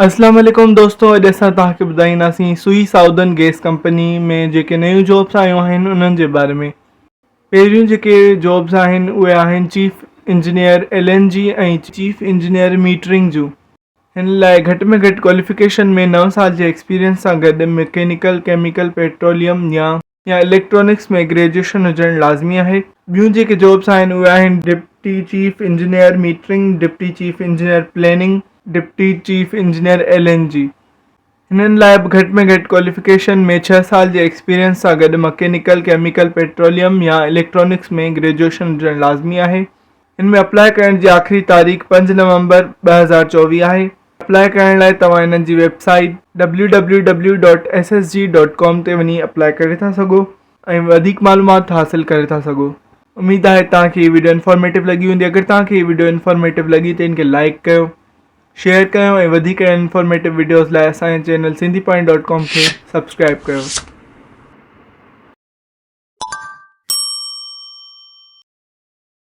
اسلام عليڪم دوستو اڄ اسان توهان کي ٻڌائينداسين سوئي سائودرن گيس ڪمپني ۾ جيڪي نيون جابس آيون آهن انهن جي باري ۾ پهريون جيڪي جابس آهن اهي آهن chief engineer L N G ۽ chief engineer metering جون هن لاء گهٽ ۾ گهٽ ڪواليفڪيشن ۾ نو سال جي ايڪسپيرينس سان گڏ مڪينيڪل ڪيميڪل پيٽروليم يا يا اليڪٽرانڪس ۾ گريجوئيشن هجڻ لازمي آهي. ٻيون جيڪي جابس آهن اهي آهن deputy chief engineer metering, deputy chief engineer planning, deputy chief engineer L N G. هنن لاء به گهٽ ۾ گهٽ ڪواليفڪيشن ۾ ڇهه سال جي ايڪسپيرينس سان گڏ مڪينيڪل، ڪيميڪل، پيٽروليم يا اليڪٽرانڪس ۾ گريجوئيشن هجڻ لازمي آهي. هن ۾ اپلاء ڪرڻ جي آخري تاريخ پنج نومبر 2024 آهي. اپلاء ڪرڻ لاء توهان انهن جي web site www dot S S G dot com تي وڃي اپلاء ڪري ٿا سگهو ۽ وڌيڪ معلومات حاصل ڪري ٿا سگهو. اميد آهي توهان کي هي وڊيو انفارميٽو لڳي هوندي اگر توهان کي هي وڊيو انفارميٽو لڳي ته ان کي لائيڪ ڪيو شيئر ڪيو ۽ وڌيڪ انفارميٽو وڊيوز لاء اسان جي channel Sindhi point dot com کي سبسڪرائب ڪيو.